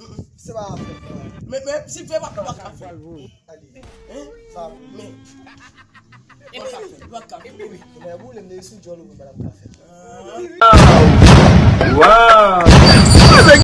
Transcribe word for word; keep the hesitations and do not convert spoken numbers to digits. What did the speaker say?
Men, se pa afè. Men, men, si fè pa, pa ka fè. Hein? Sa, men. E pa ka fè, pa ka fè. Men, boule, m de sou djòl ou, pa ka fè.